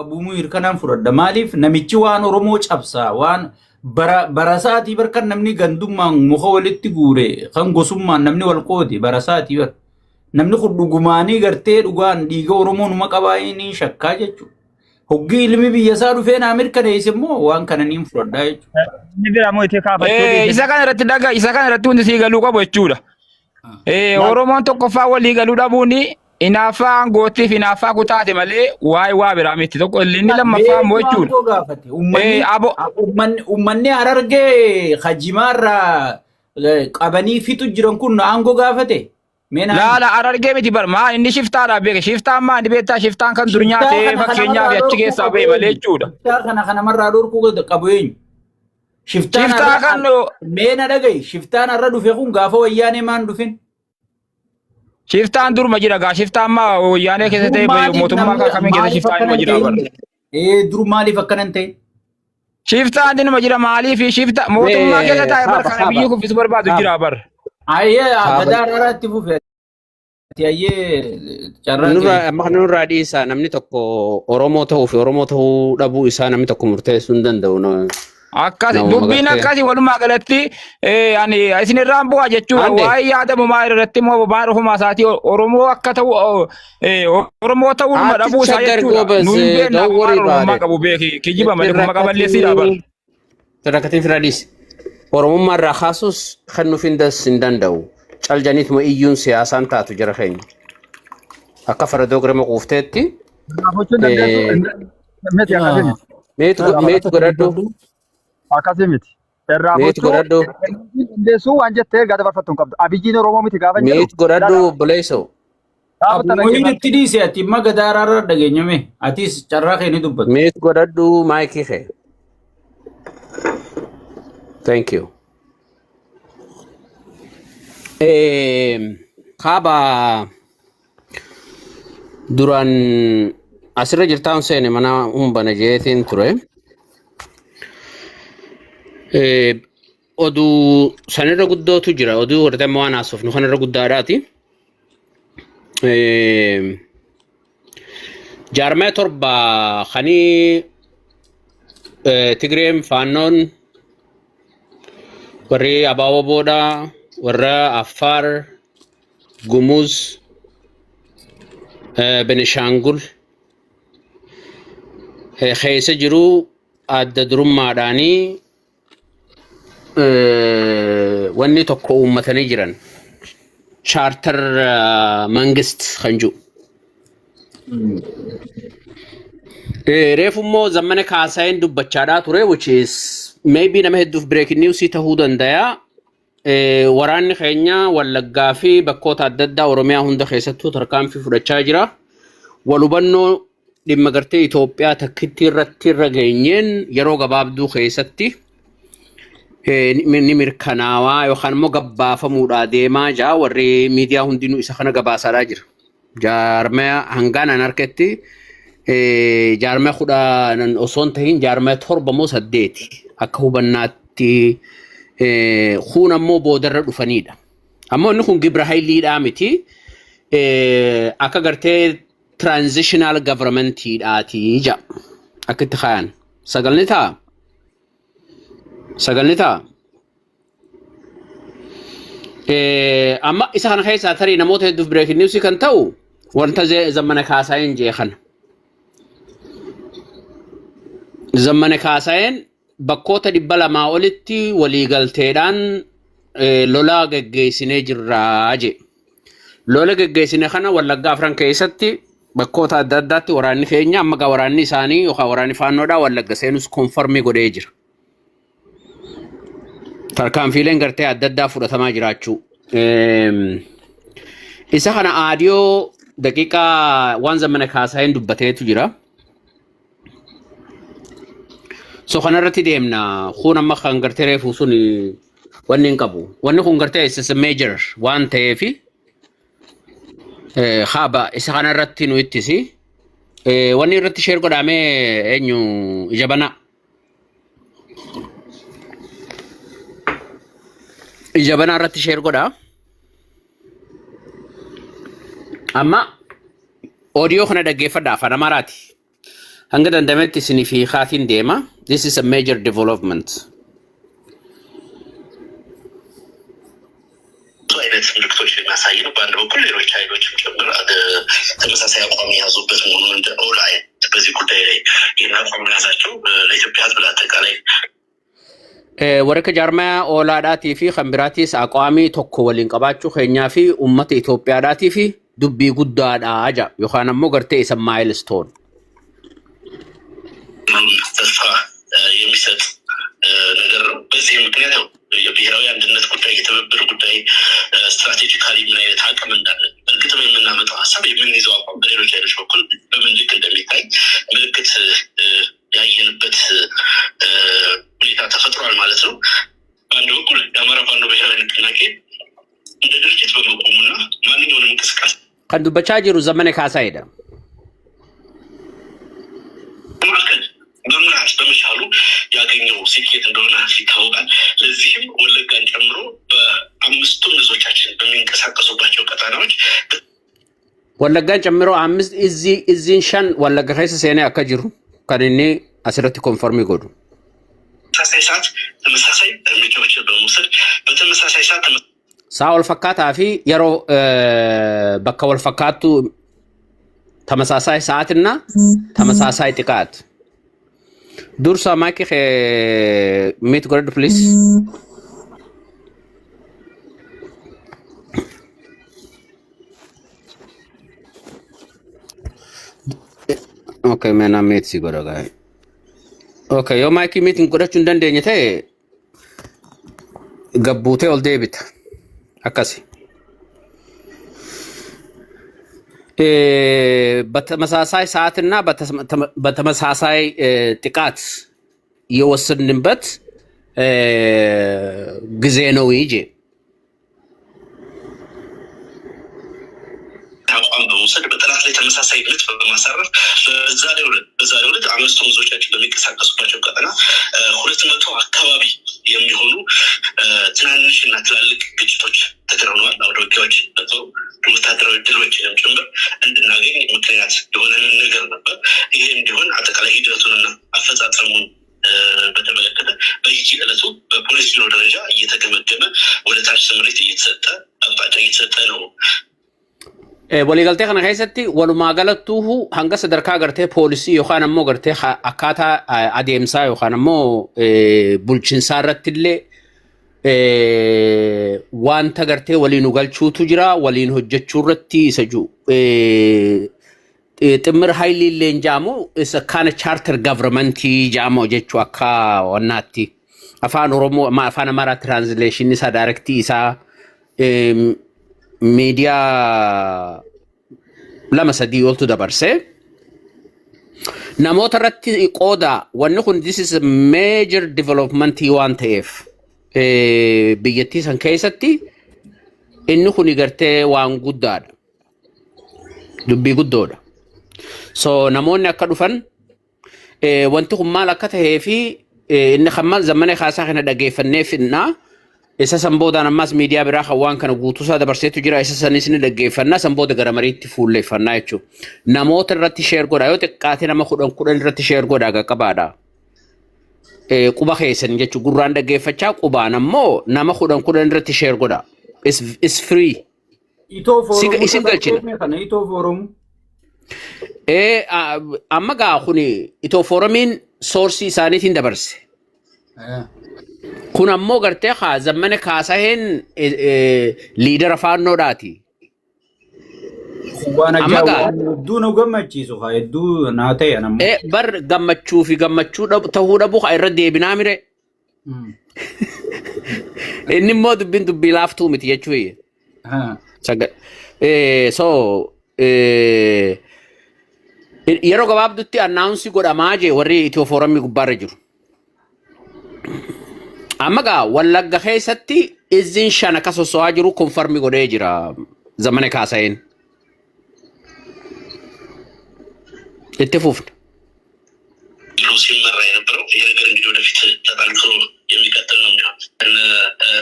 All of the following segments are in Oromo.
Abuumuu kanaan fudhadha. Maaliif namichi waan Oromoo cabsaa waan bara barasaatii bar kan namni gandummaan muka walitti guure kan gosummaan namni wal qoode barasaatii bar. Namni kun dhugumaanii gartee dhugaan dhiiga Oromoo numa qabaa inni shakkaa jechuudha. Hoggii ilmi biyya isaa dhufee naa mirkaneesse immoo waan kana niin fudhadhaa jechuudha. Inni biraa moo itti kaafachuu dhiise. Isa kana irratti dhaga isa kana irratti hundi sii galuu qabu jechuudha. Oromoon tokkoffaa walii galuu dhabuun hinaaffaa aangootiif hinaaffaa kutaate malee waa'ee waa biraa miti. Tokko inni lammaffaa immoo Beektu jechuudha. aangoo gaafate. Uummanni Abo uummanni Harargee Hajimaarraa qabanii fixu jiran kun aangoo gaafate. Mee naan Laala Harargee miti bar maa inni shiftaadha beeke shiftaan maa inni beektaa shiftaan kan dur Shiftaa nyaatee kana fakkeenyaaf kanamarraa achi dhorkuu keessaa qabu ba'e malee eenyu? jechuudha. Shiftaa kana kanamarraa dhorkuu qabu eenyu? Shiftaan Shiftaa har'a kan mee na dhaga'i shiftaan har'a dhufe kun gaafa wayyaanee maan dhufin? Shiftaan durma jira gaa shiftaan maa wayyaanee keessa Dur ta'e maaliif mootummaa namni kamiin keessa maaliif shiftaan akkana inuma hin jira bar. ta'in? Ee dur maaliif akkana hin ta'in? Shiftaan inuma jira maaliif shifta mootummaa keessa Mee taa'e bar kaaba kana kaaba biyyi kuffisu barbaadu kaaba jira bar. Ayyee kaaba gadaa araaraatti fufe ati ayyee carraa nurraa kee. amma kana nurraa dhiisaa namni tokko Oromoo ta'uu fi Oromoo ta'uu dhabuu isaa namni tokko murteessuu hin danda'u. Akkas Namuma dubbiin gartee. akkasii walumaa galatti ani isin irraan bu'a jechuudha. Ande Waa'ee yaadamu maal irratti immoo maal ofumaa isaatii Oromoo akka ta'u Oromoo ta'uu dhuma ati dhabuu isaa shaggar jechuudha. goobas Nu hin beekna don't maal worry Oromummaa about it. qabu beeki kijiba Itti malee kuma qaballeessiidha bar. rakkatiin itti rakkatiin fira dhiisi. Oromummaa irraa kaasus kan nuuf hin das hin danda'u. Caljaniituma iyyuun siyaasaan taatu jara keenya. Akka faradoo garma quufteetti Gaafachuu hin dandeessu. Miti akkasii miti. Meetu meetu godhadhu. Akkasii miti. Irraa Meetu gochuu godhadhu. hin dandeessu waan jettee ergaa dabarfattu hin qabdu. Abiyyiin Oromoo miti gaafa jedhu. Meetu godhadhu obboleessoo. Dhaabata Abumoyin dhaggeeffadhu. itti dhiise ati imma gadaa araara dhageenyame atis carraa kee ni dubbatu. Meetu godhadhu maayikii kee. Thank you. Kaaba duraan asirra jirtaan seene mana humbana jeetiin ture. Oduu sanirra guddootu jira. Oduu warra amma waan haasofnu kanarra guddaadhaati. Jaarmaya 7 kanii Tigreen Faannoon warri Abaaboo Boodhaa warra Affaar Gumuz Benishaangul keessa jiru adda durummaadhaanii wanni tokko uummatanii jiran chaartar mangist kan jiru. Reefu immoo Zammana Kaasaayeen dubbachaadhaa ture which is maybe nama hedduuf breaking news ta'uu danda'a. Waraanni keenya Wallaggaa fi bakkoota adda addaa Oromiyaa hunda keessattuu tarkaanfii fudhachaa jira. Wal hubannoo dhimma gartee Itoophiyaa takkitti irratti irra geenyeen yeroo gabaabduu keessatti ni mirkanaawaa yookaan immoo gabbaafamuudhaa deemaa jira. Warri miidiyaa hundinuu isa kana gabaasaadhaa jira. Jaarmaya hangaan an harkatti jaarmaya 10 osoo hin tahin jaarmaya 7 moo 8 akka hubannaatti kun ammoo boodarra dhufanidha. Ammoo inni kun gibra hayiliidhaa miti. Akka gartee transitional governmentiidhaati jedha. Akka itti kaayan. Sagalni ta'a. Sagalni ta'a. Amma isa kana keessaa tarii namoota hedduuf breaking news kan ta'u wanta Zammana Kaasaayeen jee kana. Zammana Kaasaayeen bakkoota 200 olitti waliigalteedhaan lola geggeessinee jirraa jee. Lola geggeessine kana Wallaggaa afran keessatti bakkoota adda addaatti waraanni keenya amma gaa waraanni isaanii yookaan waraanni faannoodhaa Wallagga seenus konfarmii godhee jira. Tarkaanfiileen gartee adda addaa fudhatamaa jiraachuu. Isa kana aadiyoo daqiiqaa waan Zammana Kaasaayeen dubbateetu jira. So kanarratti deemna. Kun amma kan gartee reefu sun wanni hin qabu. Wanni kun gartee is a major waan ta'eefi haaba isa kanarratti nu ittisi. Wanni irratti sheer godhamee eenyu ija banaa. Ija banaa irratti sheer godhaa. Amma oodiyoo kana dhaggeeffadha afaan Amaaraati. Hanga dandametti isinii fi kaatiin deema. This is a major development. ብዙ አይነት ምልክቶች የሚያሳይ ነው። በአንድ በኩል ሌሎች ኃይሎችም ጭምር ተመሳሳይ አቋም የያዙበት መሆኑን እንደ ኦላ በዚህ ጉዳይ ላይ ይህን አቋም መያዛቸው ለኢትዮጵያ ሕዝብ ለአጠቃላይ Warra akka jaarmaya oolaadhaatii fi kan biraatiis aqwaamii tokko waliin qabaachuu keenyaa fi uummata Itoophiyaadhaatii fi dubbii guddaadha jedha yookaan ammoo gartee isa milestone. ተስፋ የሚሰጥ ነገር ነው። በዚህ ምክንያት ያው የብሔራዊ አንድነት ጉዳይ፣ የትብብር ጉዳይ ስትራቴጂካሊ ምን አይነት አቅም እንዳለ በእርግጥም የምናመጣው ሀሳብ የምንይዘው አቋም በሌሎች ኃይሎች በኩል በምን ልክ እንደሚታይ ምልክት ያየንበት ሁኔታ ተፈጥሯል ማለት ነው። በአንድ በኩል የአማራ ፋኖ ብሔራዊ ንቅናቄ እንደ ድርጅት በመቆሙና ማንኛውንም እንቅስቃሴ Kan dubbachaa jiru Zamane Kaasaayidha. ማዕከል መምራት በመቻሉ ያገኘው ስኬት እንደሆነ ይታወቃል። ለዚህም ወለጋን ጨምሮ በአምስቱም እዞቻችን በሚንቀሳቀሱባቸው ቀጠናዎች Wallaggaan ጨምሮ አምስት izziin shan Wallagga keessa seenee akka jiru kan inni asirratti confirm godhu. ተመሳሳይ ሰዓት ተመሳሳይ እርምጃዎችን በመውሰድ በተመሳሳይ ሰዓት Sa'a wal fakkaataa fi yeroo bakka wal fakkaattu ተመሳሳይ ሰዓትና ተመሳሳይ ጥቃት dursa maayikii kee mute godhadhu, please. Okay, mee mute si godha gaa'e. Okay, yoo maayikii mute godhachuu hin dandeenye ta'e gabbuutee ol deebita. Akkasi. በተመሳሳይ ሰዓትና በተመሳሳይ ጥቃት የወሰድንበት ጊዜ ነው ይጄ አቋም በመውሰድ በጠላት ላይ ተመሳሳይ ምት በማሳረፍ በዛሬው ዕለት አምስቱም እዞቻችን በሚንቀሳቀሱባቸው ቀጠና 200 አካባቢ የሚሆኑ ትናንሽ እና ትላልቅ ግጭቶች ተከናውነዋል። አውደ ውጊያዎች ነበሩ። ወታደራዊ ድሎችንም ጭምር እንድናገኝ ምክንያት የሆነንን ነገር ነበር። ይሄ እንዲሆን አጠቃላይ ሂደቱንና አፈጻጸሙን በተመለከተ በየዕለቱ በፖሊስ ቢሮ ደረጃ እየተገመገመ ወደ ታች ስምሪት እየተሰጠ አቅጣጫ እየተሰጠ ነው። Waliigaltee kana keessatti walumaa galattuu hanga sadarkaa gartee poolisii yookaan ammoo gartee akkaataa adeemsaa yookaan ammoo bulchiinsaa irratti illee wanta gartee waliin nu galchuutu jira, waliin hojjechuu irratti isa jiru. ጥምር ኃይል illee jedhamu isa kana charter governmentii jedhamu jechuu akka wannaatti. Afaan Oromoo afaan Amaaraa translation isaa directii isaa miidiyaa lama sadii oltu dabarse. Namoota irratti qooda wanni kun, this is a major development waan ta'eef biyyattii san keessatti inni kun gartee waan guddaadha. Dubbii guddoodha. So namoonni akka dhufan wanti kun maal akka tahee fi inni kan maal Zamana Kaasaa kana dhaggeeffannee finnaa. Isa san boodaan ammas miidiyaa biraa kan waan kana guutuusaa dabarseetu jira. Isa sanis ni dhaggeeffannaa. San booda gara mariitti fuulleeffannaa jechuudha. Namoota irratti share godhaa, yoo xiqqaate nama 10 10 irratti share godhaa qaqqabaadha. Quba keessan jechuudha, gurraan dhaggeeffachaa qubaan ammoo nama 10 10 irratti share godhaa. Is free. Itoo foorumuu Isin galchina. Kana itoo foorumuu. Amma gaa kuni itoo foorumiin sourceii isaaniitiin dabarse. Kun ammoo gartee haa Zammana Kaasaheen leadera faannoodhaati. Waan Amma ajaa'ibaa gaa waan hedduu nu gammachiisu haa hedduu naa ta'e ammoo. Bar gammachuu fi gammachuu ta'uu dhabu haa irra deebinaa mire. Inni immoo dubbiin dubbii laaftuu miti jechuu. So yeroo gabaabdutti announce godhamaa jee warri Itiyoo foorumii gubbaarra jiru. Amma gaa Wallagga keessatti izziin shan akka sosso'aa jiru confirm godhee jira Zamana Kaasa'een. Itti fufna. ብሎ ሲመራ የነበረው ይህ ነገር እንግዲህ ወደፊት ተጠናክሮ የሚቀጥል ነው የሚሆን። እነ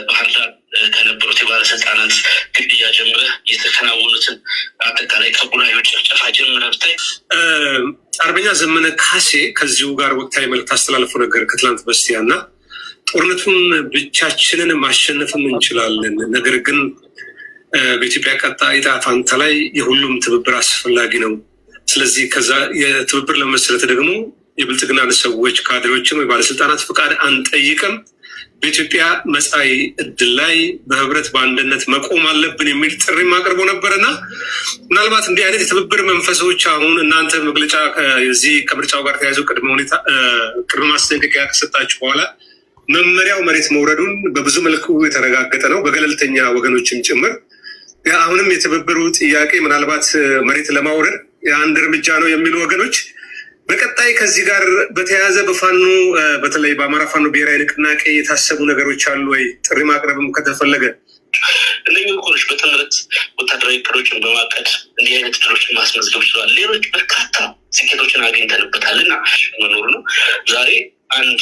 ባህር ዳር ከነበሩት የባለስልጣናት ግድያ ጀምረህ የተከናወኑትን አጠቃላይ ከቡራዩ ጭፍጨፋ ጀምረህ ብታይ አርበኛ ዘመነ ካሴ ከዚሁ ጋር ወቅታዊ መልዕክት አስተላልፎ ነገር ከትላንት በስቲያ እና ጦርነቱን ብቻችንን ማሸነፍም እንችላለን፣ ነገር ግን በኢትዮጵያ ቀጣይ ዕጣ ፈንታ ላይ የሁሉም ትብብር አስፈላጊ ነው። ስለዚህ ከዛ የትብብር ለመመስረት ደግሞ የብልጽግናን ሰዎች ካድሬዎችን ወይ ባለስልጣናት ፍቃድ አንጠይቅም። በኢትዮጵያ መጻኢ እድል ላይ በህብረት በአንድነት መቆም አለብን የሚል ጥሪም አቅርቦ ነበር እና ምናልባት እንዲህ አይነት የትብብር መንፈሶች አሁን እናንተ መግለጫ እዚህ ከምርጫው ጋር ተያይዞ ቅድመ ሁኔታ ቅድመ ማስጠንቀቂያ ከሰጣችሁ በኋላ መመሪያው መሬት መውረዱን በብዙ መልኩ የተረጋገጠ ነው፣ በገለልተኛ ወገኖችም ጭምር። አሁንም የትብብሩ ጥያቄ ምናልባት መሬት ለማውረድ የአንድ እርምጃ ነው የሚሉ ወገኖች በቀጣይ ከዚህ ጋር በተያያዘ በፋኖ በተለይ በአማራ ፋኖ ብሔራዊ ንቅናቄ የታሰቡ ነገሮች አሉ ወይ? ጥሪ ማቅረብም ከተፈለገ እነዚህ ኮሮች በጥምረት ወታደራዊ እቅዶችን በማቀድ እንዲህ አይነት ድሎችን ማስመዝገብ ችሏል። ሌሎች በርካታ ስኬቶችን አግኝተንበታል እና መኖሩ ነው። ዛሬ አንድ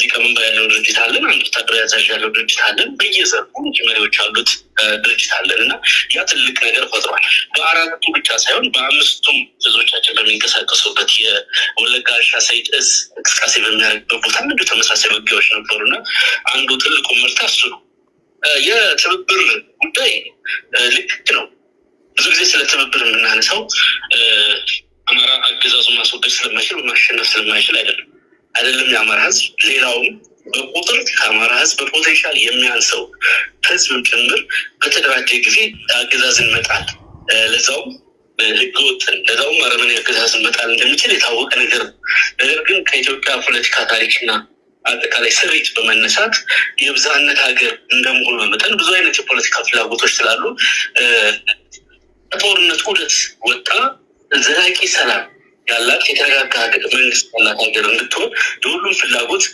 ሊቀመንበር ያለው ድርጅት አለን። አንድ ወታደራዊ አዛዥ ያለው ድርጅት አለን። በየዘርፉ መሪዎች ያሉት ድርጅት አለን እና ያ ትልቅ ነገር ፈጥሯል። በአራቱ ብቻ ሳይሆን በአምስቱም እዞቻችን በሚንቀሳቀሱበት የወለጋ ሻ ሰይድ እዝ እንቅስቃሴ በሚያደርግበት ቦታ እንዲሁ ተመሳሳይ ውጊያዎች ነበሩ እና አንዱ ትልቁ ምርታ እሱ ነው። የትብብር ጉዳይ ልክ ነው። ብዙ ጊዜ ስለ ትብብር የምናነሳው አማራ አገዛዙን ማስወገድ ስለማይችል ማሸነፍ ስለማይችል አይደለም። አይደለም የአማራ ህዝብ፣ ሌላውም በቁጥር ከአማራ ህዝብ በ potential የሚያንሰው ህዝብም ጭምር በተደራጀ ጊዜ አገዛዝን መጣል፣ ለዛውም ህገወጥን፣ ለዛውም አረመኔ አገዛዝን መጣል እንደሚችል የታወቀ ነገር ነው። ነገር ግን ከኢትዮጵያ ፖለቲካ ታሪክና አጠቃላይ ስሪት በመነሳት የብዝሃነት ሀገር እንደመሆኑ መጠን ብዙ አይነት የፖለቲካ ፍላጎቶች ስላሉ ከጦርነት ዑደት ወጣ ዘላቂ ሰላም ያላት የተረጋጋ መንግስት ያላት ሀገር እንድትሆን የሁሉም ፍላጎት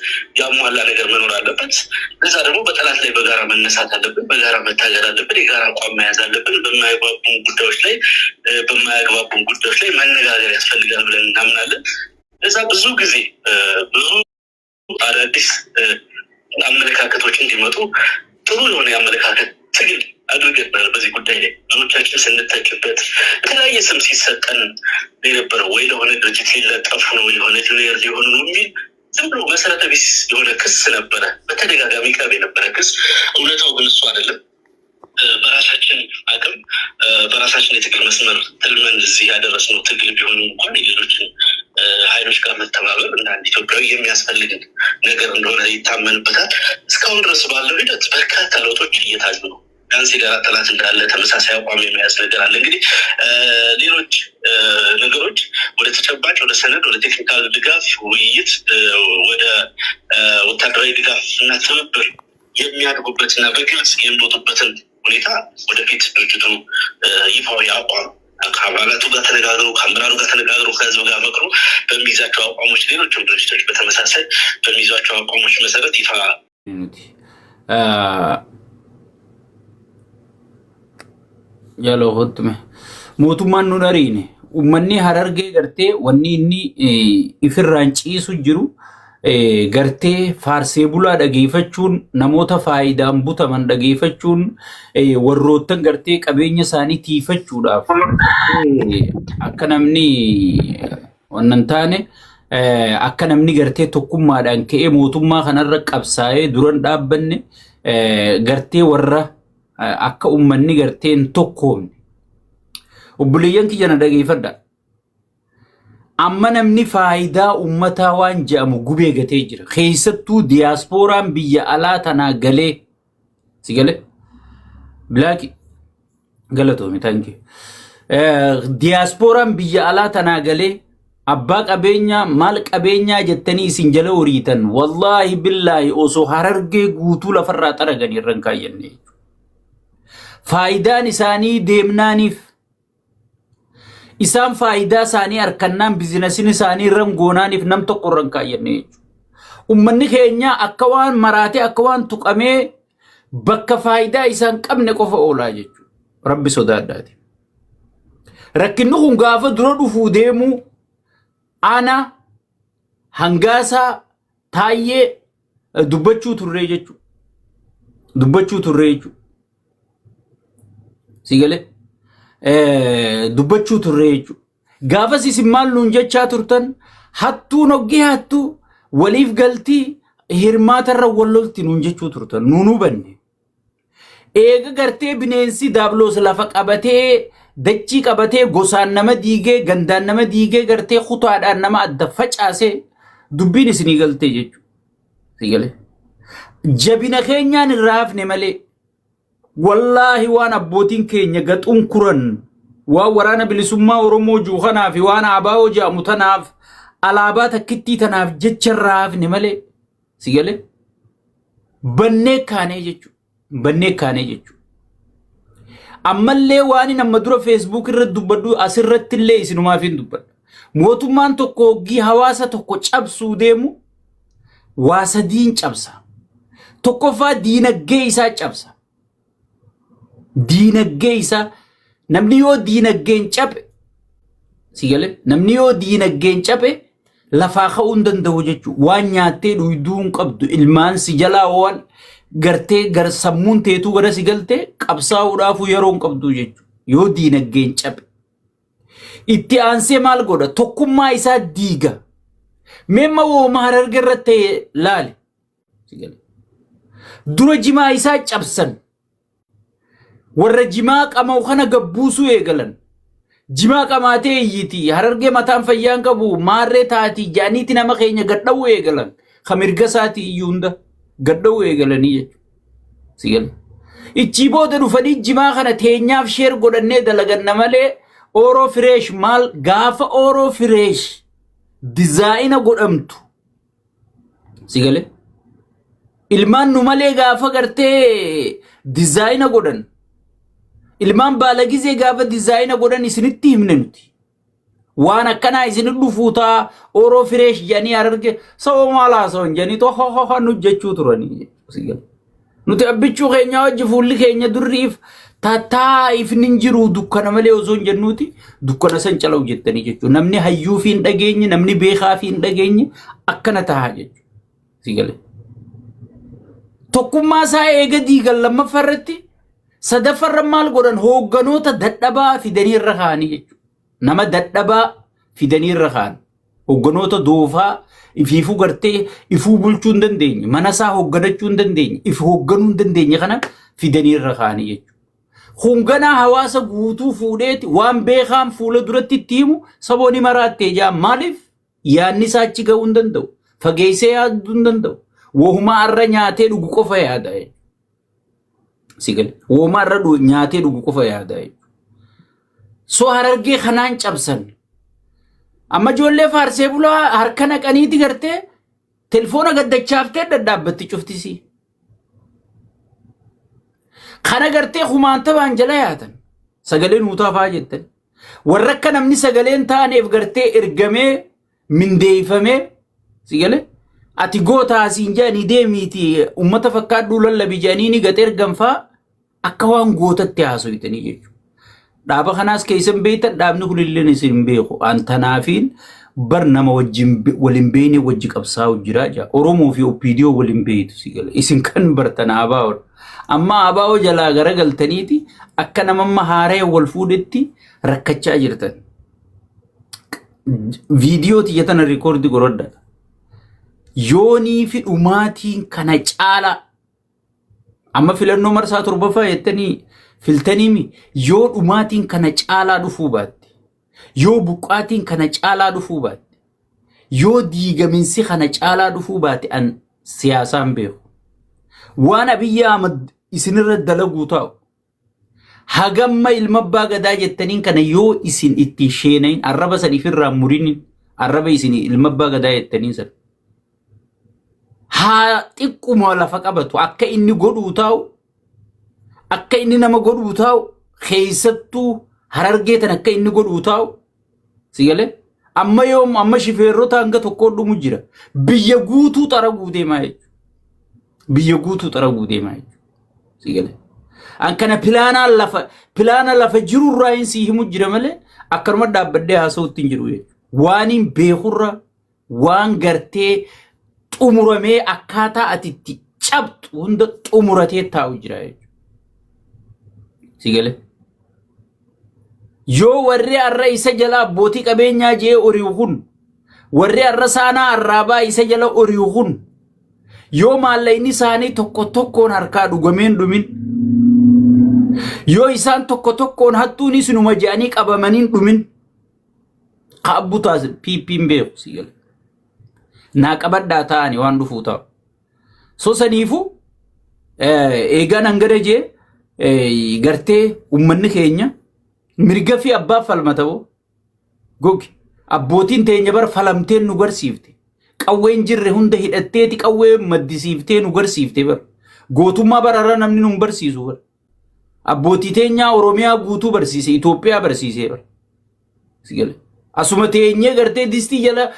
ያሟላ ነገር መኖር አለበት። ለዛ ደግሞ በጠላት ላይ በጋራ መነሳት አለብን፣ በጋራ መታገል አለብን፣ የጋራ አቋም መያዝ አለብን። በማያግባቡን ጉዳዮች ላይ መነጋገር ያስፈልጋል ብለን እናምናለን። ለዛ ብዙ ጊዜ ብዙ አዳዲስ አመለካከቶች እንዲመጡ ጥሩ የሆነ የአመለካከት ትግል አድርገናል። በዚህ ጉዳይ ላይ ብዙዎቻችን ስንተችበት የተለያየ ስም ሲሰጠን የነበረው ወይ ለሆነ ድርጅት ሊለጠፉ ነው፣ የሆነ junior ሊሆኑ ነው የሚል ዝም ብሎ መሰረተ ቢስ የሆነ ክስ ነበረ፣ በተደጋጋሚ ቀርብ የነበረ ክስ። እውነታው ግን እሱ አይደለም። በራሳችን አቅም በራሳችን የትግል መስመር ትልመን እዚህ ያደረስነው ትግል ቢሆንም እንኳን የሌሎችን ኃይሎች ጋር መተባበር እንደ አንድ ኢትዮጵያዊ የሚያስፈልግን ነገር እንደሆነ ይታመንበታል። እስካሁን ድረስ ባለው ሂደት በርካታ ለውጦች እየታዩ ነው። ቢያንስ የጋራ ጠላት እንዳለ ተመሳሳይ አቋም የመያዝ ነገር አለ። እንግዲህ ሌሎች ነገሮች ወደ ተጨባጭ፣ ወደ ሰነድ፣ ወደ technical ድጋፍ ውይይት፣ ወደ ወታደራዊ ድጋፍ እና ትብብር የሚያድጉበት እና በግልጽ የሚወጡበትን ሁኔታ ወደፊት ድርጅቱ ይፋዊ አቋም ከአባላቱ ጋር ተነጋግሮ፣ ከአመራሩ ጋር ተነጋግሮ፣ ከህዝብ ጋር መክሮ በሚይዛቸው አቋሞች፣ ሌሎችም ድርጅቶች በተመሳሳይ በሚይዟቸው አቋሞች መሰረት ይፋ Nuti Jaloo hottume. Mootummaan nun ariine. Uummanni Harargee gartee wanni inni ifirraan ciisu jiru gartee faarsee bulaa dhageeffachuun, namoota faayidaan butaman dhageeffachuun, warroottan gartee qabeenya isaanii tiifachuudhaaf akka namni wannan taane, akka namni gartee tokkummaadhaan ka'ee mootummaa kanarra qabsaa'ee duran dhaabbanne, gartee warra akka uummanni gartee hin tokkoomne. Obboleeyyan kiyya, na dhageeffadha. Amma namni faayidaa uummataa waan je'amu gubee gatee jira. Keessattuu diyaaspooraan biyya alaa tanaa galee si galee bilaaki galatoomi, thank you. Diyaaspooraan biyya alaa tanaa galee abbaa qabeenyaa maal qabeenyaa jettanii isin jala horiitan, wallaahi billaahi osoo Harargee guutuu lafarraa xaraganii irra hin kaayyanne jechuudha. Faayidaan isaanii deemnaaniif isaan faayidaa isaanii harkannaan bizinasiin isaanii irra hin goonaaniif nam tokko irra hin kaayyanne jechuudha. Uummanni keenya akka waan maraatee, akka waan tuqamee bakka faayidaa isaan qabne qofa oolaa jechuudha. Rabbi sodaadhaati. Rakkinni kun gaafa dura dhufuu deemuu ana Hangaasaa Taayyee dubbachuu turree jechuudha. Dubbachuu turree jechuudha. Si galee dubbachuu turree jechuudha. Gaafas isin maal nuun jechaa turtan? Hattuun hoggii hattuu waliif galtii hirmaatarra wal lolti nuun jechuu turtan. Nuun hubanne. Eega gartee bineensi daabloos lafa qabatee, dachii qabatee, gosaan nama diigee, gandaan nama diigee, gartee kutaadhaan nama adda facaasee dubbiin isinii galtee jechuudha. Si galee? Jabina keenyaan irraa hafne malee, wallaahi, waan abbootiin keenya gaxuun kuran, waan Waraana Bilisummaa Oromoo jiru kanaa fi waan ABO jedhamu tanaaf, alaabaa takkittii tanaaf jecha irraa hafne malee, si galee, bannee kaanee jechuudha. Bannee kaanee jechuudha. Ammallee waan inni amma dura Facebook irra dubbadhu asirratti illee isinumaaf hin dubbadha. Mootummaan tokko hoggii hawaasa tokko cabsuu deemu waa sadiin cabsa. Tokkoffaa, diinaggee isaa cabsa. Diinaggee isaa, namni yoo diinaggeen cabe, si galee, namni yoo diinaggeen cabe lafaa ka'uu hin danda'u jechuudha. Waan nyaattee dhuyduu hin qabdu, ilmaan si jalaa waan gartee gara sammuun teetuu gara si galtee qabsaa'uudhaafuu yeroo hin qabdu jechuudha. Yoo diinaggeen cabe. Itti aansee maal godha? Tokkummaa isaa diiga. Meemma wooma Hararge irratti ta'e laali. Si galee. Dura jimaa isaa cabsan. Warra jimaa qama'u kana gabbuusuu eegalan. Jimaa qamaatee iyyiti. Harargee mataan fayyaan qabu maarree taati jaaniiti nama keenya gadha'uu eegalan. Ka mirga isaatii iyyuu hunda gadha'uu eegalanii jechuudha. Si galee. Ichii booda dhufanii jimaa kana teenyaaf share godhannee dalaganna malee, Ooroo Fresh maal gaafa Ooroo Fresh design godhamtu, si galee, ilmaan nu malee gaafa gartee design godhan, ilmaan baalagizee gaafa design godhan isinitti himne nuti. Waan akkanaa isin dhufuu ta'a, Ooroo Fresh jedhanii Hararge sababa maal haasawan jedhanii tohohoho nu jechuu turanii. Si galee. Nuti abbichuu keenya wajji fuulli keenya durriif tattaa ifni hin jiru dukkana malee osoo hin jennuuti dukkana san calau jettanii jechuudha. Namni hayyuu fi hin dhageenye, namni beekaa fi hin dhageenye akkana ta'a jechuudha. Si galee. Tokkummaa isaa eega diigan lammaffaa irratti, sadaffaarra maal godhan? Hoogganoota dadhabaa fidanii irra kaa'anii jechuudha. Nama dadhabaa fidanii irra kaa'an. Hoogganoota doofaa ifiifuu gartee ifuu bulchuu hin dandeenye, mana isaa hoogganachuu hin dandeenye, if hoogganuu hin dandeenye kana fidanii irra kaa'anii jechuudha. Hunganaa hawaasa guutuu fuudheeti waan beekaan fuula duratti itti himu saboonni maraattee jaa. Maaliif? Yaadni isaa achi ga'uu hin danda'u. Fageessee yaaduu hin danda'u. Wohumaa irra nyaatee dhugu qofa yaada. Si gale. Wohumaa irra nyaatee dhugu qofa yaada. So Harargee kanaan cabsan. Amma ijoollee faarsee bulaa harka naqaniiti gartee telefoona gaddachaaftee dhadhaabbatti cuftisii. Kana gartee kumaantabaan jala yaatan. Sagalee nuutaa fa'aa jettan. Warra akka namni sagaleen taaneef gartee ergamee mindeeffamee, si galee, ati goota asiin jedhanii deemiiti uummata fakkaadhuu lallabi jedhanii ni gate ergan fa'aa akka waan gootatti haasoytanii jechuudha. Dhaaba kanaas keessan beektan, dhaabni kunillee isin hin beeku. An tanaafiin bar nama wajjin waliin beekne wajji qabsaa'u jira jaa. Oromoo fi OPDO waliin beektu, si gala. Isin kan bartan ABO. Amma ABO jalaa garagaltaniiti akka namamma haaree wal fuudhetti rakkachaa jirtan. Viidiyoo tiyya tana record godhadha. Yoonii fi dhumaatiin kana caalaa, amma filannoo marsaa torbaffaa jettanii filtaniimi, yoo dhumaatiin kana caalaa dhufuu baatte, yoo buqqaatiin kana caalaa dhufuu baatte, yoo diigaminsi kana caalaa dhufuu baate, an siyaasaan beeku. Waan Abiyyi Ahmad isinirra dalaguu taa'u hagamma ilma abbaa gadaa jettaniin kana yoo isin itti sheenayin, arraba san ifirraa murinin, arraba isin ilma abbaa gadaa jettaniin san haa xiqquma lafa qabatu, akka inni godhuu taa'u, akka inni nama godhuu taa'u, keessattuu Harargee tan akka inni godhuu taa'u, si galee, amma yoom amma shifeerrota hanga tokkoo dhumu jira, biyya guutuu xaraguu deemaa jechuudha. Biyya guutuu xaraguu deemaa jechuudha, si galee. An kana plan lafa jirurraa hin sii himu jira malee akkanuma dhaabbadhee haasa'utti hin jiru jechuudha. Waan hin beekurra waan gartee xumuramee akkaataa ati itti cabxu hunda xumuratee taa'u jira jechuudha. Si galee. Yoo warri har'a isa jala abbootii qabeenyaa jee ori'u kun, warri har'a saanaa arraabaa isa jala ori'u kun, yoo maallaqni isaanii tokko tokkoon harkaa dhugameen dhumin, yoo isaan tokko tokkoon hattuun isinuma je'anii qabamaniin dhumin, ka abbu taas PP'n beeku si gala. Naa qabadhaa ta'ani waan dhufuu ta'u. So saniifu eegaan hangana jee, gartee uummanni keenya mirga fi abbaa falmata boo. Gogi abbootiin teenya bara falamteen nu garsiifte. Qawween jirre hunda hidhatteeti qawwee maddisiiftee nu garsiifte bara. Gootummaa bararra namni nu hin barsiisu bara. Abbootii teenyaa Oromiyaa guutuu barsiise, Itoophiyaa barsiisee bara. Sigale. Asuma teenyee gartee distii jala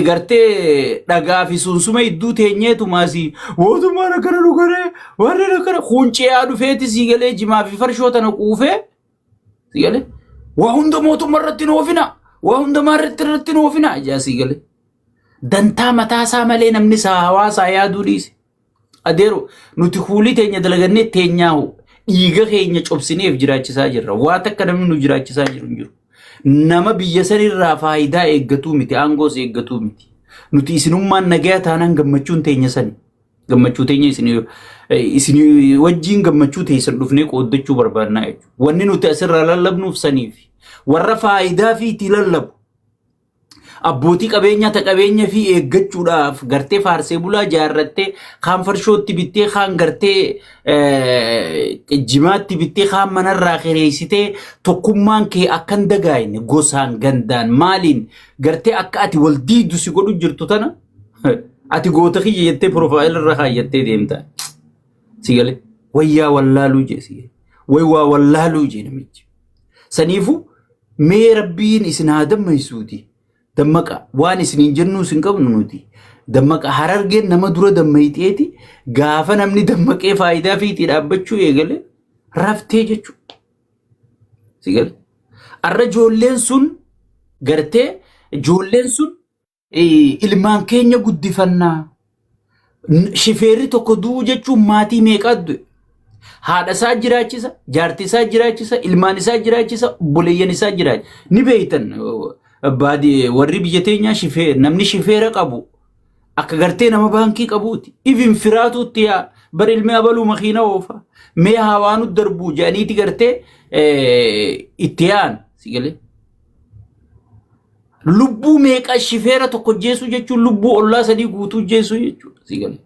gartee dhagaa fi sunsuma idduu teenyeetu maasii mootummaan akkana nu godhee warri akkana kuncee dhufeeti siigalee jimaa fi farshoo tana quufee siigalee waa hunda mootummaa irratti nu oofina, waa hunda maarratti irratti nu oofina ijaa siigalee. Dantaa mataasaa malee namni isaa hawaasaa yaaduu dhiise. Adeero, nuti kuulii teenya dalagannee teenyaa dhiiga keenya cobsineef jiraachisaa jirra. Waa takka namni nu jiraachisaa jiru hin jiru. Nama biyya sanirraa faayidaa eeggatuu miti, aangoos eeggatuu miti. Nuti isinummaan nagaya taanaan gammachuun teenya sani. Gammachuu teenya isin wajjin gammachuu teessan dhufnee qooddachuu barbaannaa jechuudha. Wanni nuti asirraa lallabnuuf saniif. Warra faayidaa fi itti lallabu. Abbootii qabeenyaa ta qabeenya fi eeggachuudhaaf gartee faarsee bulaa jaarrattee, kaan farshootti bittee, kaan gartee jimaatti bittee, kaan manarraa kireessitee, tokkummaan kee akka hin dagaayne gosaan gandaan maaliin gartee akka ati wal diidu si godhu jirtu tana ati goota kiyya jettee profile irra kaayyattee deemta. Si galee wayyaa wallaaluu jee, si galee wayyaa wallaaluu jee namichi. Saniifuu mee rabbiin isin haa dammaysuuti. Dammaqa, waan isiniin jennuu isin qabnu nuti. Dammaqa, Harargeen nama dura dammayxeeti gaafa namni dammaqee faayidaa fiixii dhaabbachuu eegale raftee jechuudha. Si gale? Arra ijoolleen sun gartee ijoolleen sun ilmaan keenya guddifannaa. Shifeerri tokko du'uu jechuun maatii meeqaa du'e? Haadha isaa jiraachisa, jaartii isaa jiraachisa, ilmaan isaa jiraachisa, obboleeyyan isaa jiraachisa. Ni beektan baadii warri biyya teenyaa namni shifeera qabu akka gartee nama baankii qabuuti. Ifin firaatuutti yaa bar ilmi abaluu makiina oofa. Mee hawaanu darbuu jedhaniiti gartee itti yaa'an si galee. Lubbuu meeqa shifeera tokko jeesuu jechuun lubbuu ollaa sadii guutuu jeesuu jechuudha. Si galee.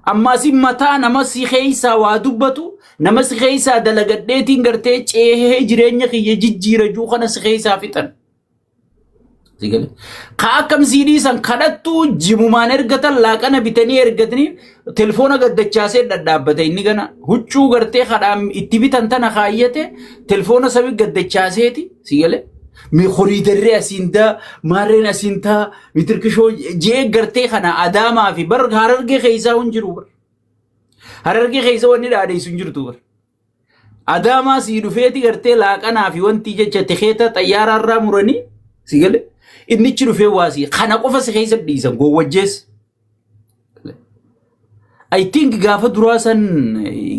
Amma asin mataa nama si keessaa waa dubbatu, nama si keessaa dalagadheetiin gartee ceehee jireenya kiyya jijjiira juu kana si keessaa fixan. Si galee. Ka akkam sii dhiisan kadhattuu jimumaan ergatan, laaqana bitanii ergatanii, telefoona gaddachaasee dhadhaabbate inni gana huccuu gartee kadhaan itti bitan tana kaayyate telefoona sabi gaddachaaseeti si galee. Mi koriidarree asiin taa, maarreen asiin taa, mitirkishoo jee gartee kana Adaamaa fi bar Harargee keessaa hin jiru bar. Harargee keessa wanni dhaadheessu hin jirtu bar. Adaamaa sii dhufeeti gartee laaqanaa fi wanti jecha tikeeta xayyaaraarraa muranii si gale. Innichi dhufee waasii kana qofa si keessa dhiisan gowwajjees. I think gaafa duraa san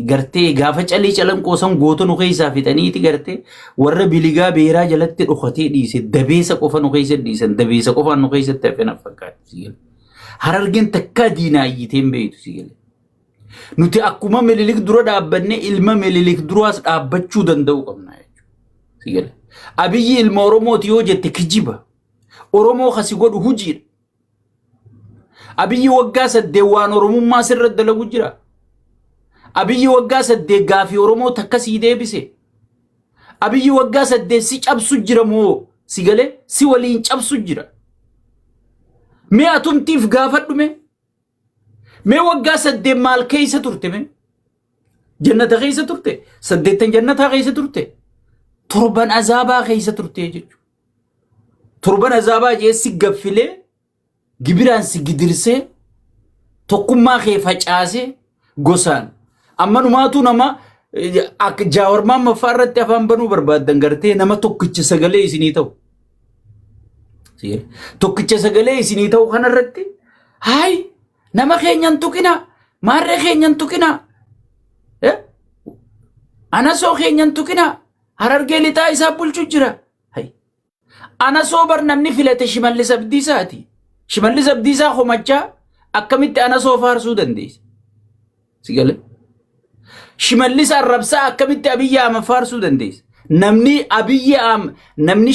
gartee gaafa calii calanqoo san goota nu keessaa fixaniiti gartee warra biligaa beeraa jalatti dhokatee dhiise dabeessa qofa nu keessa dhiisan, dabeessa qofaan nu keessatti hafe na fakkaata. Harargeen takkaa diinaa iyyitee hin beektu si gale. Nuti akkuma Minilik dura dhaabbanne ilma Minilik duraas dhaabbachuu danda'uu qabna jechuudha. Si gale. Abiyyi ilma Oromooti yoo jette kijiba. Oromoo kasi godhu hujiidha. Abiyyi waggaa 8 waan Oromummaa sirra dalagu jira. Abiyyi waggaa 8 gaafii Oromoo takka sii deebise. Abiyyi waggaa 8 si cabsu jira moo si galee si waliin cabsu jira. Mee atumtiif gaafadhu mee. Mee waggaa 8 maal keessa turte mee? Jannata keessa turte? Saddeettan jannataa keessa turte? Torban azaabaa keessa turte jechuudha. Torban azaabaa jee si gaffilee, gibiraan si gidirsee, tokkummaa kee facaasee gosaan. Amma numaatu nama akka jaawarmaan maffaa irratti afaan banuu barbaaddan gartee nama tokkicha sagalee isinii ta'u. Tokkicha sagalee isinii ta'u kanarratti haay nama keenyan tuqina, maarree keenyan tuqina, anasoo keenyan tuqina. Harargee lixaa isaa bulchu jira. Hay. Ana soo bar namni filate Shimallis Abdiisaati. Shimallis Abdiisaa komachaa akkamitti ana soo faarsuu dandeessa? Si galee? Shimallis arrabsaa akkamitti Abiyyi Ahmad faarsuu dandeessa? Namni Abiyyi Ahmad namni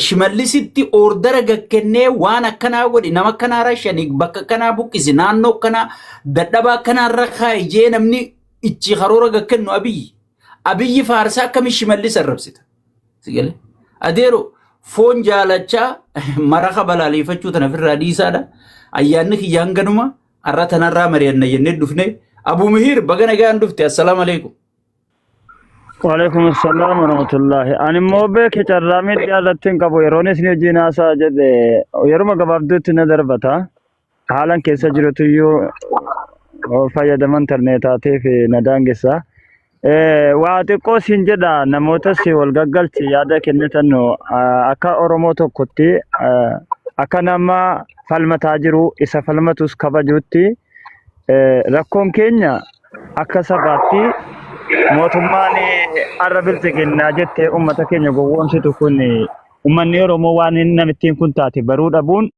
Shimallisitti order gakkennee waan akkanaa godhi, nama akkanaa rashani, bakka akkanaa buqqisi, naannoo akkanaa dadhabaa akkanaa irra kaa'i jee namni ichi karoora gakkennu Abiyyi. Abiyyi faarsaa akkamitti Shimallis arrabsita? Si galee? Adeero, foon jaalachaa maraqa balaaleffachuu tana ofirraa dhiisaadha. Ayyaanni kiyyaan ganuma har'a tanarraa mari'anna jennee dhufne. Abu Mihir, baga nagaan dhufte. Assalaamu alaikum. Waalaikum assalam warahmatullahi. Ani immoo beeke carraa miidhaa irratti hin qabu. Yeroon isin wajjin haasa'a jedhe yeruma gabaabduutti na darbata. Haalan keessa jirutuyyuu fayyadama intarneetaatiif na daangessa. Waa xiqqoo siin jedha, namoota si wal gaggalchi yaada kennitan akka Oromoo tokkotti, akka nama falmataa jiru isa falmatus kabajuutti, rakkoon keenya akka sabaatti mootummaan har'a bilxiginnaa jettee uummata keenya gowwoomsitu kun uummanni Oromoo waan inni namittiin kun taate baruu dhabuun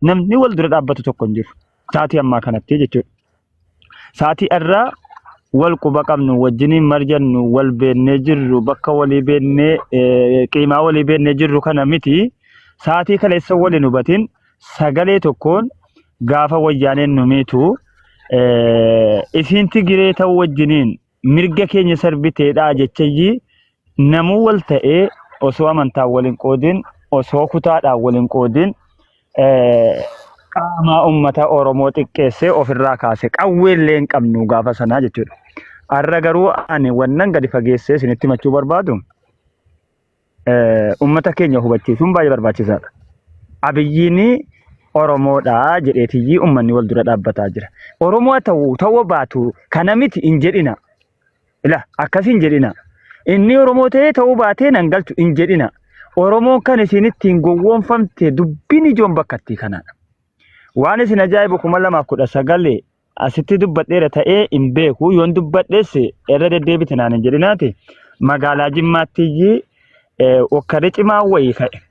namni wal dura dhaabbatu tokko hin jiru. Sa'aatii ammaa kanatti jechuudha. Sa'aatii irraa wal quba qabnu wajjiniin marjannu, wal beennee jirru, bakka walii beennee, qiimaa walii beennee jirru kana miti. Sa'aatii kaleessa waliin hubatin sagalee tokkoon gaafa wayyaaneen nu miitu isiin Tigiree ta'uu wajjiniin mirga keenya sarbiteedhaa jechayyii namuu wal ta'ee osoo amantaan waliin qoodin, osoo kutaadhaan waliin qoodin, qaama uummata Oromoo xiqqeessee ofirraa kaase, qawwee illee hin qabnu gaafa sanaa jechuudha. Har'a garuu ani wannan gadi fageessee isinitti himachuu barbaadu, uummata keenya hubachiisuun baay'ee barbaachisaadha. Abiyyiin Oromoodha jedheetiyyii uummanni wal dura dhaabbataa jira. Oromoo ta'uu ta'uu baatu kana miti hin jedhina. Ila akkas hin jedhina. Inni Oromoo ta'ee ta'uu baatee nan galchu hin jedhina. Oromoon kan isin ittiin gowwoomfamte dubbiin ijoon bakka itti kanadha. Waan isin ajaa'ibu, 2019 asitti dubbadheera ta'ee hin beeku, yoon dubbadhes irra deddeebite naan hin jedhinaati. Magaalaa Jimmaatti okkarri cimaa wayii ka'e.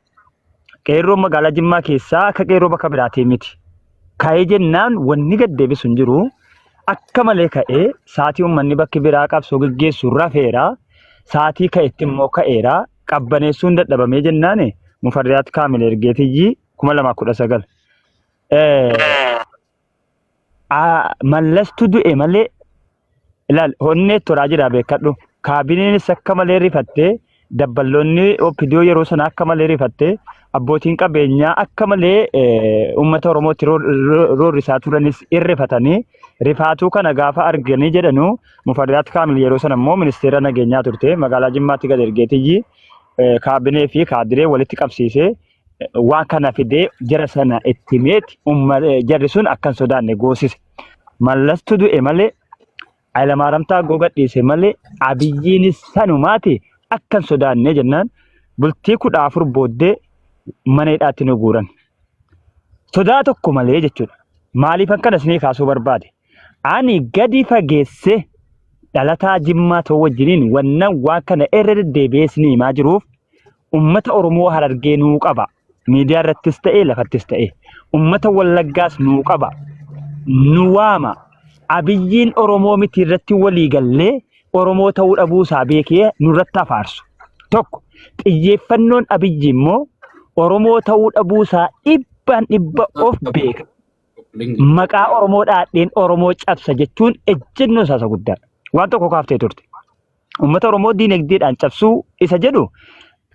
Qeerroon magaalaa Jimmaa keessaa akka qeerroo bakka biraatii miti. Ka'ee jennaan wanni gad deebisu hin jiru. Akka malee ka'ee sa'aatii uummanni bakki biraa qabsoo geggeessu rafeera. Sa'aatii ka'etti immoo ka'eera. Qabbaneessuun dadhabamee jennaan Mufarriyaat Kaamil ergeetiyyii 2019. Mallastu du'e malee ilaal honnee toraa jira beekadhu. Kaabineenis akka malee rifattee, dabballoonni OPDO yeroo sana akka malee rifattee, abbootiin qabeenyaa akka malee uummata Oromootti roorrisaa turanis irrifatanii rifaatuu kana gaafa arganii jedhanu Mufarriyaat Kaamil yeroo sana immoo ministeera nageenyaa turte magaalaa Jimmaatti gad ergeetiyyi kaabinee fi kaadiree walitti qabsiisee waan kana fidee jara sana itti himeeti jarri sun akka hin sodaanne goosise. Mallastu du'e malee, Hayilamaariyaam Taaggoo gadhiise malee, Abiyyiinis sanumaati akka hin sodaanne jennaan bultii 14 booddee mana hidhaatti nu guuran. Sodaa tokko malee jechuudha. Maaliif akkana isinii kaasuu barbaade? Ani gadi fageesse dhalataa Jimmaa ta'uu wajjiniin wannan waan kana irra deddeebi'ee isinii himaa jiruuf ummata Oromoo Harargee nuu qaba. Miidiyaa irrattis ta'e lafattis ta'e. Ummata Wallaggaas nuu qaba. Nu waama. Abiyyiin Oromoo miti irratti walii gallee Oromoo ta'uu dhabuusaa beekee nurratti afaarsu. Tokko xiyyeeffannoon Abiyyi immoo Oromoo ta'uu dhabuusaa dhibbaan dhibba of beeka. Maqaa Oromoo dhaadheen Oromoo cabsa jechuun ejjennoo isaa isa guddaadha. Waan tokko kaaftee turte. Uummata Oromoo diinagdeedhaan cabsuu isa jedhu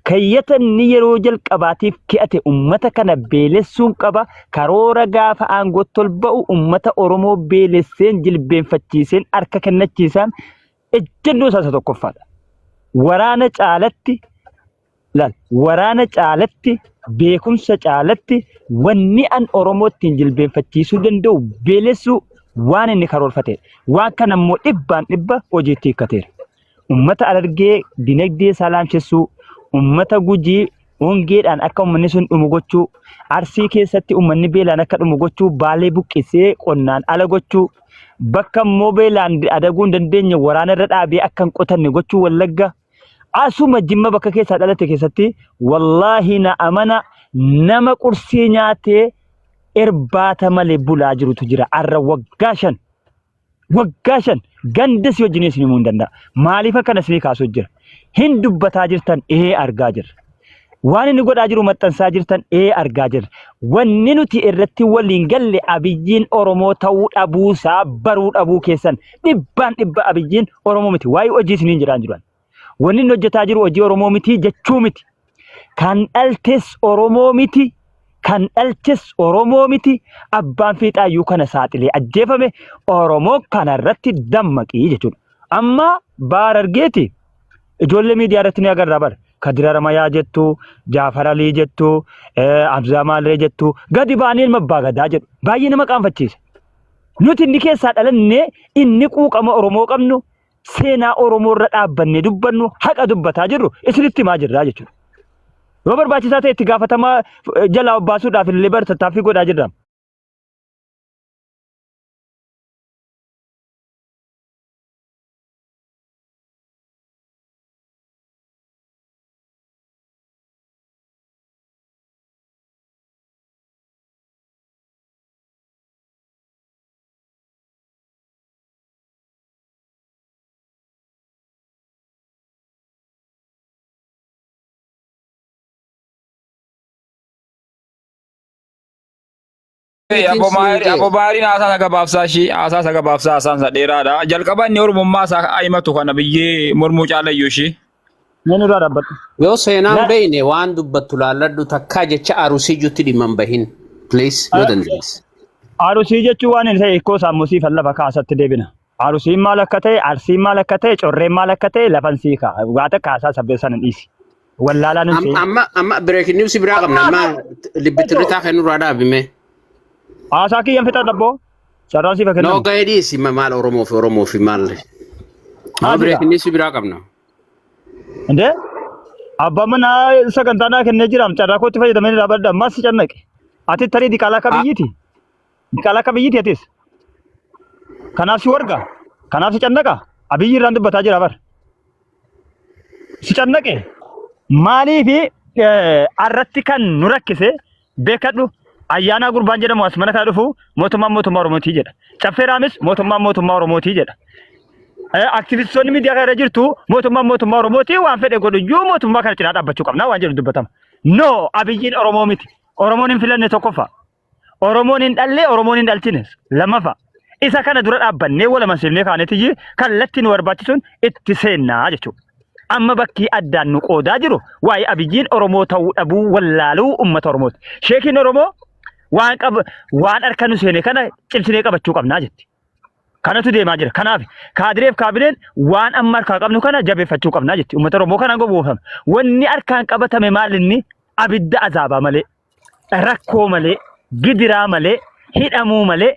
keeyyata inni yeroo jalqabaatiif ke'ate uummata kana beelessuun qaba. Karoora gaafa aangootti ol ba'u uummata Oromoo beelesseen jilbeenfachiiseen harka kennachiisaan ejjennoo isaa isa tokkoffaadha. Waraana caalatti laal, waraana caalatti, beekumsa caalatti wanni an Oromoo ittiin jilbeenfachiisuu danda'u beelessuu, Waan inni karoorfateedha. Waan kana immoo dhibbaan dhibba hojiitti hiikkateera. Ummata Harargee dinagdee isaa laamshessuu, ummata Gujii hongeedhaan akka ummanni sun dhumu gochuu, Arsii keessatti ummanni beelaan akka dhumu gochuu, Baalee buqqisee qonnaan ala gochuu, bakka immoo beelaan adaguu hin dandeenye waraana irra dhaabee akka hin qotanne gochuu Wallagga, asuma Jimma bakka keessaa dhalate keessatti wallaahi na amana nama qursii nyaatee irbaata malee bulaa jirutu jira. Arra waggaa 5 Waggaa 5 ganda si wajjin isin himuu hin danda'a. Maaliif akkana isinii kaasuu jira? Hin dubbataa jirtan ee argaa jirra. Waan inni godhaa jiru maxxansaa jirtan ee argaa jirra. Wanni nuti irratti waliin galle Abiyyiin Oromoo ta'uu dhabuusaa baruu dhabuu keessan dhibbaan dhibba Abiyyiin Oromoo miti. Waa'ee hojii isiniin jedhaan jiran. Wanni inni hojjetaa jiru hojii Oromoo miti jechuu miti. Kan dhaltes Oromoo miti, kan dhalches Oromoo miti, abbaan fiixaayyuu kana saaxilee ajjeefame Oromoo kana irratti dammaqii jechuudha. Amma baar argeeti ijoollee miidiyaa irratti ni agarra bara. Kadir Haramayaa jettu, Jaafar Alii jettu, Abzaa Maalree jettu, gadi ba'anii ilma abbaa gadaa jedhu. Baay'ee nama qaanfachiisa. Nuti inni keessaa dhalannee inni quuqama Oromoo qabnu seenaa Oromoo irra dhaabbannee dubbannu haqa dubbataa jirru isinitti himaa jirra jechuudha. Yoo barbaachisaa ta'e itti gaafatamaa jalaa of baasuudhaaf illee bar tattaaffii godhaa jirra. Abbo Maayiri Abbo Maayiriin haasaa isa gabaabsaa ishii haasaa isa gabaabsaa haasaan isa dheeraadha. Jalqaba inni Oromummaa isaa himatu kana biyyee mormuu caalayyuu ishii. Mee nurraa dhaabbadhu. Yoo seenaan beeyne waan dubbattu laalladhu takkaa jecha arusii jutti dhimma hin bahin. Please yoo dandeesse. Arusii jechuun waan hin ta'e hikkoo isaa immoo siifan lafa kaasatti deebina. Arusiin maal akka ta'e, arsiin maal akka ta'e, correen maal akka ta'e lafan sii kaa'a. Waa takka haasaa sabbee sana hin dhiisi. Wallaalaa nun se'in. Amma amma breaking news biraa qabna amma libbi tirritaa kennurraa dhaabime. Haasaa kiyyan fixadha abboo. Carraan siif haa No kennamu. gahee dhiisi maal Oromoo fi Oromoo fi maal. Amma Maal jedha? breaking news biraa qabna. Indee? Abbaan manaa sagantaa naa kennee jiraam carraa kootti fayyadamee ni dhaabadha. Ammas si cannaqe. Ati tarii diqaalaa akka biyyiiti. Diqaalaa akka biyyiiti atis. Kanaaf si warga. Kanaaf si cannaqa. Abiyyi irraan dubbataa jira bar. Si cannaqe. Maaliif arratti kan nu rakkise beekadhu ayyaanaa gurbaan jedhamu as mana kana dhufu mootummaan mootummaa Oromootii jedha. Caffee Raamis mootummaan mootummaa Oromootii jedha. Aktivistoonni miidiyaa kana irra jirtu mootummaan mootummaa Oromootii waan fedhe godhu iyyuu mootummaa kana cinaa dhaabbachuu qabna waan jedhu dubbatama. No Abiyyiin Oromoo miti. Oromoon hin filanne tokkoffaa. Oromoon hin dhalle Oromoon hin dhalchines lammaffaa. Isa kana dura dhaabbannee wal amansiifnee kaaneetiyyi kallattii nu barbaachisuun itti seennaa jechuudha. Amma bakki addaan nu qoodaa jiru waa'ee Abiyyiin Oromoo ta'uu dhabuu wallaaluu uummata Oromooti. Sheekiin Oromoo waan qab waan harka nu seene kana cimsinee qabachuu qabnaa jetti. Kanatu deemaa jira. Kanaaf kaadireef kaabineen waan amma harkaa qabnu kana jabeeffachuu qabnaa jetti. Uummata Oromoo kanaan gowwoomfama. Wanni harkaan qabatame maal inni abidda azaabaa malee, rakkoo malee, gidiraa malee, hidhamuu malee.